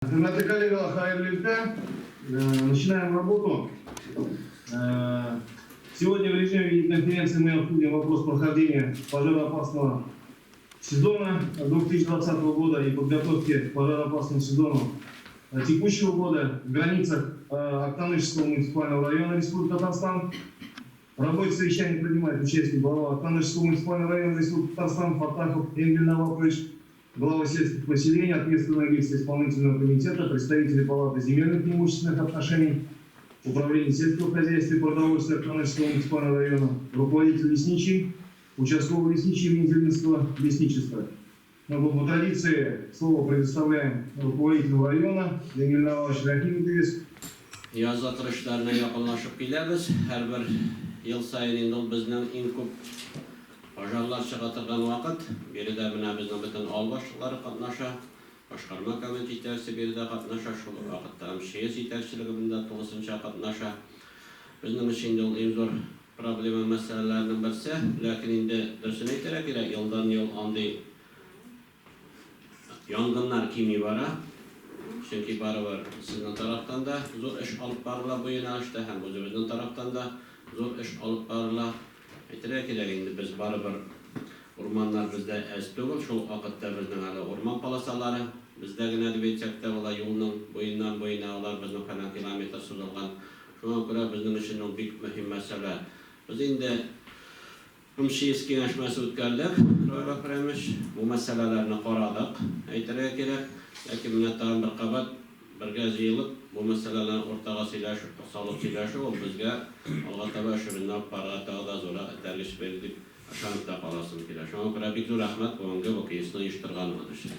Хөрмәтле коллегалар, хәерле иртә. Начинаем работу. Сегодня в режиме видеоконференции мы обсудим вопрос прохождения пожароопасного сезона 2020 года и подготовки к пожароопасному сезону текущего года в границах Актанышского муниципального района Республики Татарстан. В работе совещания принимает участие глава Актанышского муниципального района Республики Татарстан Фаттахов Энгель Навапович, главы сельских поселений, ответственные лица исполнительного комитета, представители Палаты земельных и имущественных отношений, Управления сельского хозяйства и продовольствия Актанышского муниципального района, руководитель лесничий, участковый лесничий Мензелинского лесничества. Мы по традиции слово предоставляем руководителю района Энгель Навапович Рахимович. Язгы кыр эшләренә якынлашып киләбез. Һәрбер ел саен инде ул безнең иң күп пожарлар чыга торган вакыт. Биредә менә безнең бөтен авыл башлыклары катнаша. Башкарма комитет җитәкчесе биредә катнаша. Шул ук вакытта МЧС җитәкчелеге монда тулысынча катнаша. Безнең өчен инде ул иң зур проблема мәсьәләләренең берсе. Ләкин инде дөресен әйтергә кирәк, елдан-ел андый Янгыннар кими бара, чөнки барыбер сезнең тарафтан да зур эш алып барыла бу юнәлештә һәм үзебезнең тарафтан да зур эш алып барыла. Әйтергә кирәк, инде без барыбер урманнар бездә әз түгел, шул ук вакытта безнең әле урман полосалары бездә генә дип әйтсәк тә була, юлның буеннан буена алар безнең фәлән километр сузылган. Шуңа күрә безнең өчен ул бик мөһим мәсьәлә. Без инде МЧС киңәшмәсе үткәрдек, Раил Әкрәмович. Бу мәсьәләләрне карадык, әйтергә кирәк. Ләкин менә тагын бер кабат бергә җыелып, бу мәсьәләләрне уртага сөйләшеп, салып сөйләшү ул безгә алга таба эшебезне алып барырга тагы да зуррак этәргеч бирер дип ышанып та каласым килә. Шуңа күрә бик зур рәхмәт бүгенге бу кейсны оештырганыгыз өчен.